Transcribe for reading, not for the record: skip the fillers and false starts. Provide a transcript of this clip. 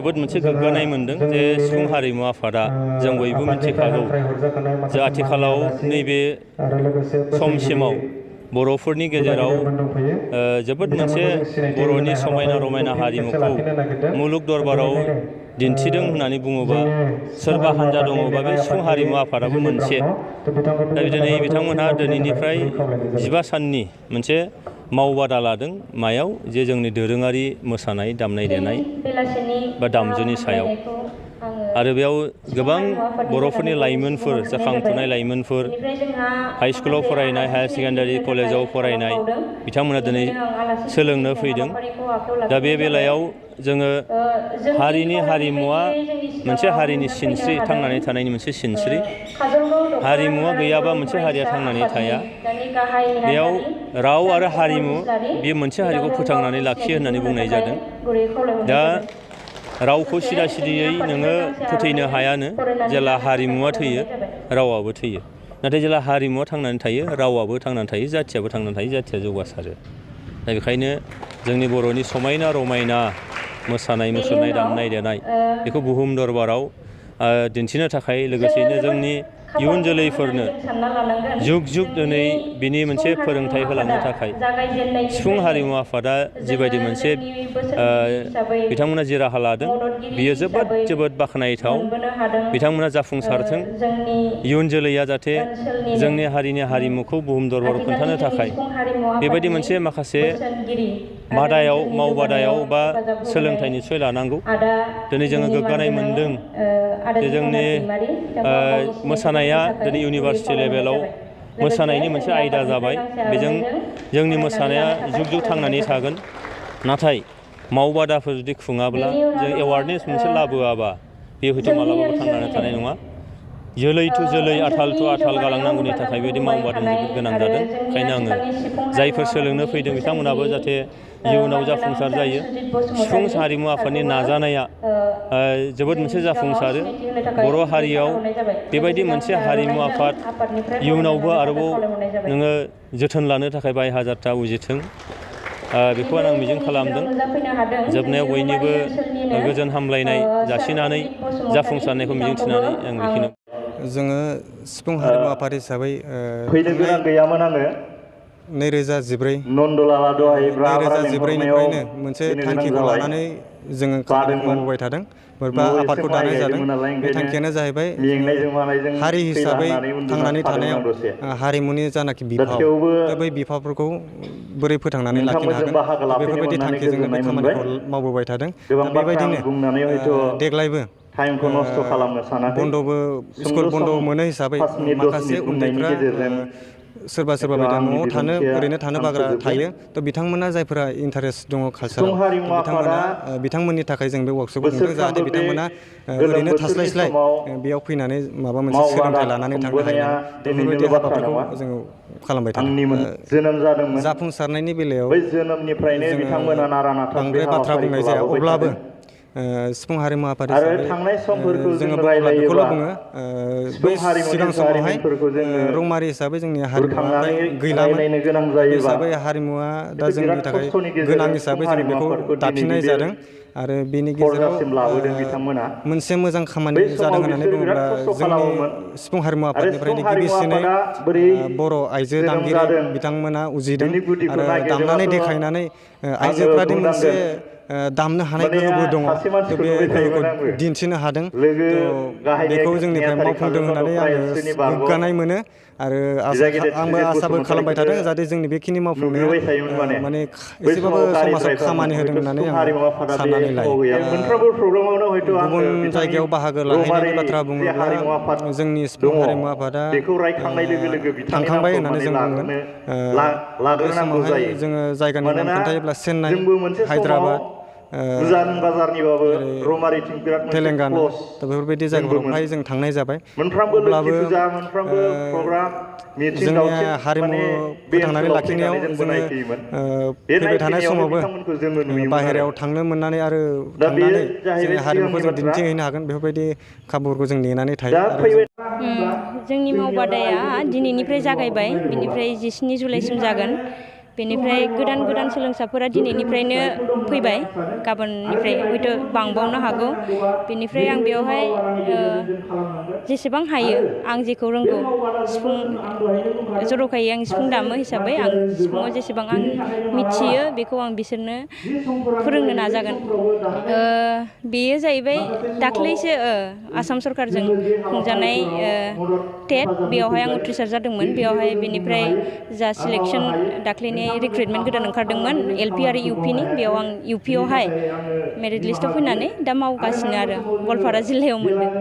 जोबोद मोनसे गोग्गानाय मोनदों जे सिफुं हारिमु आफादा जों बयबो मिथिखागौ जे आथिखालाव नैबे समसिमाव बर'फोरनि गेजेराव जोबोद मोनसे बर'नि समायना रमायना हारिमुखौ मुलुग दरबाराव दिन्थिदों होननानै बुङोबा सोरबा हान्जा दङबा बे सिफुं हारिमु आफादाबो मोनसे। दा दिनै बिथांमोनहा दिनैनिफ्राय 15 साननि मोनसे मावबादा लादों मायाव जे जोंनि दोरोङारि मोसानाय दामनाय देनाय बा दामजुनि सायाव आरो बेयाव गोबां बर'फोरनि लाइमोनफोर जाखांफुनाय लाइमोनफोर हाइ स्कुलाव फरायनाय हायार सेकेन्डारि कलेजाव फरायनाय बिथांमोना दिनै सोलोंनो फैदों। दा बे बेलायाव जोङो हारिनि हारिमुवा मोनसे हारिनि सिनस्रि थांनानै थानायनि मोनसे सिनस्रि हारिमुवा गैयाबा मोनसे हारिया थांनानै थाया। बेयाव राव आरो हारिमु बे मोनसे हारिखौ फोथांनानै लाखियो होननानै बुंनाय जादों। दा रावखौ सिदा सिदियै नोङो फोथैनो हायानो जेला हारिमुवा थैयो रावाबो थैयो। नाथाय जेला हारिमुवा थांनानै थायो रावाबो थांनानै थायो जाथियाबो थांनानै थायो जाथिया जौगासारो। दा बेखायनो जोंनि बर'नि समायना रमायना मोसानाय मुसुरनाय दामनाय देनाय बेखौ बुहुम दरबाराव दिन्थिनो थाखाय लोगोसेयैनो जोंनि इयुन जोलैफोरनो जुग जुग दिनै बिनि मोनसे फोरोंथाइ होलांनो थाखाय सिफुं हारिमु आफादा जिबायदि मोनसे बिथांमोना जि राहा लादों बियो जोबोद बाख्नायथाव। बिथांमोना जाफुंसारथों इयुन जोलैया जाहाथे जोंनि हारिनि हारिमुखौ बुहुम दरबाराव खोन्थानो थाखाय बेबायदि मोनसे माखासे मावबादायाव बा सोलोंथाइ निस्सय लानांगौ। दिनै जोङो गोग्गानाय मोनदों जे जोंनि मोसानाया दिनै इउनिभार्सिटि लेभेलाव मोसानायनि मोनसे आयदा जाबाय। बेजों जोंनि मोसानाया जुग जुग थांनानै थागोन। नाथाय मावबादाफोर जुदि खुङाब्ला जों एवारनेस मोनसे लाबोआबा बे हयथ' मालाबाबो थांनानै थानाय नङा। जोलै टु जोलै आथाल टु आथाल गालांनांगौनि थाखाय बेबायदि मावबादानि जोबोद गोनां जादों। ओंखायनो आङो जायफोर सोलोंनो फैदों बिथांमोनाबो जाहाथे इयुनाव जाफुंसार जायो। सिफुं हारिमु आफादनि नाजानाया जोबोद मोनसे जाफुंसारो। बर' हारियाव बेबायदि मोनसे हारिमु आफाद इयुनावबो आरोबाव नोङो जोथोन लानो थाखाय बाय हाजारथा उजिथों बेखौ आं मिजिं खालामदों। जोबनायाव बयनिबो गोजोन हामलायनाय जासिनानै जाफुंसारनायखौ मिजिंथिनानै आं बेखिनियाव जोङो सिफुं हारिमु आफाद हिसाबै फैनो गोनां गैयामोन आङो 2014निफ्रायनो मोनसे थांखिखौ लानानै जोङो खामानिखौ मावबोबाय थादों बा आफादखौ दानाय जादों। बे थांखियानो जाहैबाय हारि हिसाबै थांनानै थानायाव हारिमुनि जानाखि बिफाव बै बिफावफोरखौ बोरै फोथांनानै लाखिनो हागोन बेफोरबायदि थांखिजोंनो बे खामानिखौ मावबोबाय थादों। दा बेबायदिनो देग्लायबो बन्द'बो स्कुल बन्द' मोनो हिसाबै माखासे उन्दैफ्रा सोरबा बायदिया न'आव ओरैनो थानो बाग्रा थायो। थ' बिथांमोना जायफोरा इन्टारेस्ट दङ कालसाराव बिथांमोननि थाखाय जों बे वार्कशपखौ खुंदों जाहाथे बिथांमोना ओरैनो थास्लायस्लाय बेयाव फैनानै माबा मोनसे सोलोंथाइ लानानै थांनो हायो। बेफोरबायदि हाबाफारिखौ जोङो खालामबाय थादों। जाफुंसारनायनि बेलायाव जोङो बांद्राय बाथ्रा बुंनाय जाया। अब्लाबो सिफुं हारिमु आफाद हिसाबै जोङो बुङोब्ला बेखौल' बुङो बै सिगां समावहाय रौमारि हिसाबै जोंनि हारिमुवा गैलामोन। बे हिसाबै हारिमुवा दा जोंनि थाखाय गोनां हिसाबै जों बेखौ दाफिननाय जादों। आरो बेनि गेजेराव मोनसे मोजां खामानि जादों होननानै बुङोब्ला जोंनि सिफुं हारिमु आफादनिफ्रायनो गिबिसिनै बर' आइजो दामगिरि बिथांमोना उजिदों आरो दामनानै देखायनानै आइजोफ्रादि मोनसे दामनो हानाय गोहोबो दङ थ' बे गोहोखौ दिन्थिनो हादों। थ' बेखौ जोंनिफ्राय मावफुंदों होननानै आङो गोग्गानाय मोनो आरो आंबो आसाबो खालामबाय थादों जाहाथे जोंनि बेखिनि मावफुंनाया माने एसेबाबो समाजाव खामानि होदों होननानै आं साननानै लायो। गुबुन जायगायाव बाहागो लाहैनायनि बाथ्रा बुङोब्ला जोंनि सिफुं हारिमु आफादा थांखांबाय होननानै जों बुंगोन। बे समावहाय जोङो जायगानि नाम खोन्थायोब्ला चेन्नाइ, हायद्राबाद, तेलेंगाना दा बेफोरबायदि जायगाफोरावहाय जों थांनाय जाबाय। अब्लाबो जोंनि हारिमु फोथांनानै लाखिनायाव जोङो फैबाय थानाय समावबो बाहेरायाव थांनो मोननानै आरो थांनानै जोंनि हारिमुखौ जों दिन्थिहैनो हागोन बेफोरबायदि खाबुफोरखौ जों नेनानै थायो। जोंनि मावबादाया दिनैनिफ्राय जागायबाय, बिनिफ्राय 17 जुलाइसिम जागोन। बेनिफ्राय गोदान गोदान सोलोंसाफोरा दिनैनिफ्रायनो फैबाय, गाबोननिफ्राय हयथ' बांबावनो हागौ। बेनिफ्राय आं बेवहाय जेसेबां हायो आं जेखौ रोंगौ, सिफुं जर'खायै आं सिफुं दामो हिसाबै आं सिफुङाव जेसेबां आं मिथियो बेखौ आं बिसोरनो फोरोंनो नाजागोन। बेयो जाहैबाय दाख्लैसो आसाम सरकारजों खुंजानाय टेट, बेयावहाय आं उथ्रिसार जादोंमोन। बेयावहाय बेनिफ्राय जा सिलेक्सन दाख्लैनि रिक्रुइटमेन्ट गोदान ओंखारदोंमोन LP आरो UPनि, बेयाव आं UPयावहाय मेरिट लिस्टआव फैनानै दा मावगासिनो आरो गवालपारा जिल्लायाव मोनदों।